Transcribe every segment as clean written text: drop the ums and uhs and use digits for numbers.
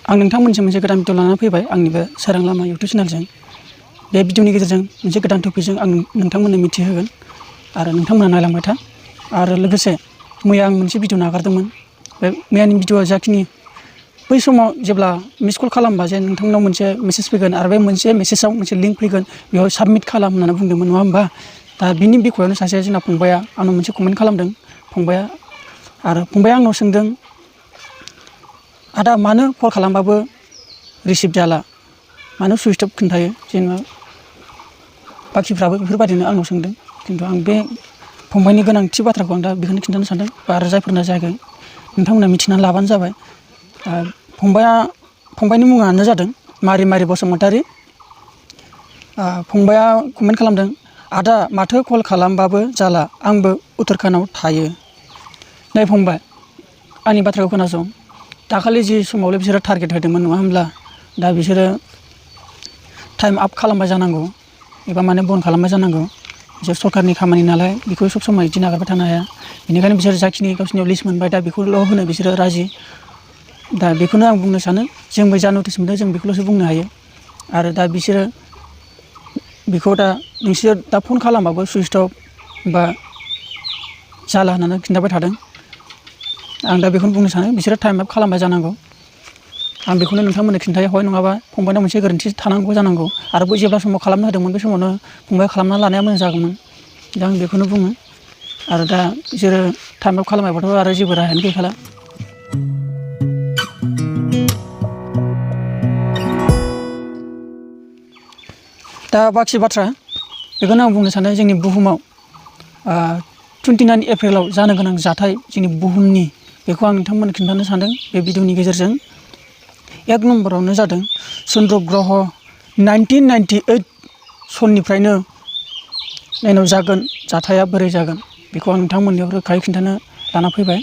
आं नोंथांमोनजों मोनसे गोदान भिडिअ लानानै फैबाय आंनि बे सोरां लामा इउटुब चेनेलजों। बे भिडिअनि गेजेरजों मोनसे गोदान टपिकजों आं नोंथांमोननो मिथिहोगोन आरो नोंथांमोना नायलांबाय था। आरो लोगोसे मैया आं मोनसे भिडिअ नागारदोंमोन। बे मैयानि भिडिअआ जाखिनि बै समाव जेब्ला मिस कल खालामबा जे नोंथांनाव मोनसे मेसेज फैगोन आरो बे मोनसे मेसेजाव मोनसे लिंक फैगोन, बेयाव साबमिट खालाम होननानै बुंदोंमोन नङा होमबा? दा बिनि बिखयावनो सासे जोंना फंबाया आंनाव मोनसे कमेन्ट खालामदों। फंबाया आंनाव सोंदों, आदा मानो कल खालामबाबो रिसिभ जाला, मानो सुइच अफ खोन्थायो? जेनेबा बाखिफ्राबो बेफोरबायदिनो आंनाव सोंदों। खिन्थु आं बे फंबायनि गोनांथि बाथ्राखौ आं दा बेखौनो खिन्थानो सानदों। आरो जायफोरना जायाखै नोंथांमोना मिथिनानै लाबानो जाबाय। फंबायनि मुङानो जादों मारि बसुमतारी। फंबाया कमेन्ट खालामदों, आदा माथो कल खालामबाबो जाला, आंबो उत्तराखन्डआव थायो। नै फंबाय, आंनि बाथ्राखौ खोनासं। दाखालि जि समावलाय बिसोरो टारगेट होदोंमोन नङा होमब्ला? दा बिसोरो टाइम आप खालामबाय जानांगौ एबा माने बन्द खालामबाय जानांगौ। बिसोर सरकारनि खामानि नालाय बेखौ सब समाय बिदि नागारबाय थानो हाया। बेनिखायनो बिसोर जाखिनि गावसोरनियाव लिस्ट मोनबाय दा बेखौल' होनो बिसोरो राजि। दा बेखौनो आं बुंनो सानो, जोंबो जा नटिस मोनदों जों बेखौल'सो बुंनो हायो। आरो दा बिसोरो बेखौ दा नोंसोर दा फन खालामबाबो सुइच अफ बा जाला होननानै खिन्थाबाय थादों। आं दा बेखौनो बुंनो सानो, बिसोरो टाइम आप खालामबाय जानांगौ। आं बेखौनो नोंथांमोननो खिन्थायो, हय नङाबा फंबायनाव मोनसे गोरोन्थि थानांगौ जानांगौ। आरो जेब्ला समाव खालामनो होदोंमोन बे समावनो फंबाया खालामना लानाया मोजां जागौमोन। दा आं बेखौनो बुङो। आरो दा बिसोरो टाइम आप खालामाबाथ' आरो जेबो राहायानो गैखाला। दा बाखि बाथ्रा बेखौनो आं बुंनो सानो, जोंनि बुहुमाव 29 एप्रिलाव जानो गोनां जाथाय जोंनि बुहुमनि, बेखौ आं नोंथांमोननो खिन्थानो सानदों बे भिडिअनि गेजेरजों। 1 नम्बरावनो जादों चन्द्र ग्रह 1998 सननिफ्रायनो नायनाव जागोन जाथाया बोरै जागोन बेखौ आं नोंथांमोननियाव रोखायै खिन्थानो लाना फैबाय।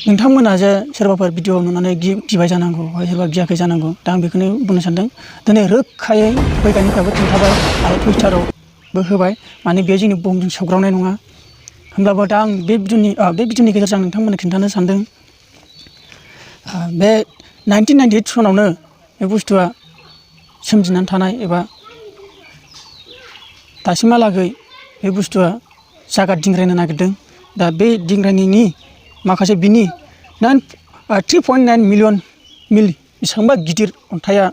नोंथांमोना जे सोरबाफोर भिडिअ नुनानै गिबाय जानांगौ, सोरबा गियाखै जानांगौ। दा आं बेखौनो बुंनो सानदों, दिनै रोखायै बैगानिकफ्राबो खिन्थाबाय आरो टुइटारावबो होबाय, माने बे जोंनि बुहुमजों सौग्रावनाय नङा। होमब्लाबो दा आं बे भिडिअनि गेजेरजों नोंथांमोननो खिन्थानो सानदों, बे 1998 सनावनो बे बुस्थुआ सोमजिनानै थानाय एबा दासिमहालागै बे बुस्थुआ जागादिंग्रायनो नागिरदों। दा बे दिंग्रायनायनि माखासे बिनि 3.9 मिलियन मिल बेसेबांबा गिदिर अन्थाइआ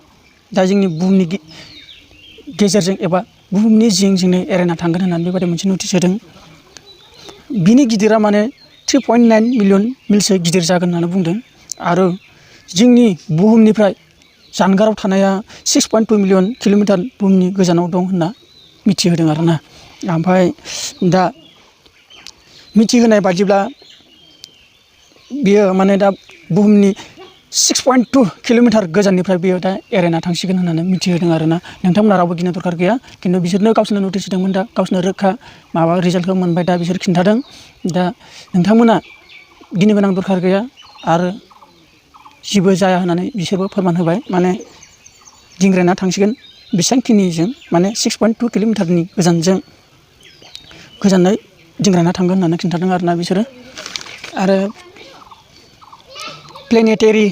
दा जोंनि बुहुमनि गेजेरजों एबा बुहुमनि जिं एरायना थांगोन होननानै बेबायदि मोनसे नटिस होदों। बिनि गिदिरा माने 3.9 मिलियन मिलसो गिदिर जागोन होननानै बुंदों। आरो जोंनि बुहुमनिफ्राय जानगाराव थानाया 6.2 मिलियन किल'मिटार बुहुमनि गोजानाव दं होनना मिथिहोदों आरोना। ओमफ्राय दा मिथिहोनाय बादिब्ला बियो माने दा बुहुमनि 6.2 किल'मिटार गोजाननिफ्राय बियो दा एरायना थांसिगोन होननानै मिथिहोदों आरोना। नोंथांमोना रावबो गिनो दरखार गैया, खिन्थु बिसोरनो गावसोरनो नटिस होदोंमोन, दा गावसोरनो रोखा माबा रिजाल्टखौ मोनबाय, दा बिसोर खिन्थादों। दा नोंथांमोना गिनो गोनां दरखार गैया आरो जेबो जाया होननानै बिसोरबो फोरमान होबाय। माने दिंग्रायना थांसिगोन बेसेबांखिनिजों, माने 6.2 किल'मिटारनि गोजानै दिंग्रायना थांगोन होननानै खिन्थादों आरोना बिसोरो। आरो प्लेनेटारि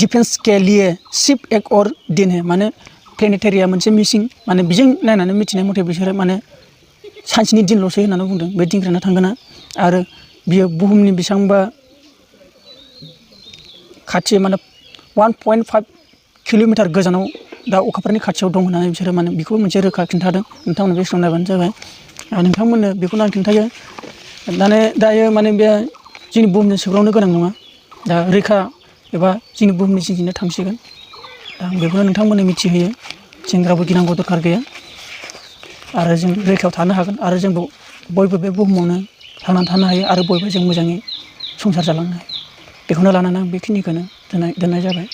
डिफेंस के लिए सिर्फ एक और दिन है, माने प्लेनेटारिया मोनसे मिसिं, माने बिजों नायनानै मिथिनाय मथे बिसोरो माने सानसेनि दिनल'सै होननानै बुंदों बे दिंग्रायना थांगोना। आरो बियो बुहुमनि बेसेबांबा खाथि, माने 1.5 किल'मिटार गोजानाव दा अखाफोरनि खाथियाव दं होननानै बिसोरो माने बेखौ मोनसे रोखा खिन्थादों। नोंथांमोना बे समाव नायबानो जाबाय। नोंथांमोननो बेखौनो आं खिन्थायो। दायो माने बे जोंनि बुहुमजों सौग्रावनो गोनां नङा, दा रैखा एबा जोंनि बुहुमनि जिंजोंनो थांसिगोन। दा आं बेखौनो नोंथांमोननो मिथिहोयो, जों रावबो गिनांगौ दरखार गैया आरो जों रैखायाव थानो हागोन। आरो जोंबो बयबो बे बुहुमावनो थांनानै थानो हायो आरो बयबो जों मोजाङै संसार जालांनो हायो। बेखौनो लानानै आं बेखिनिखौनो दोननाय जाबाय।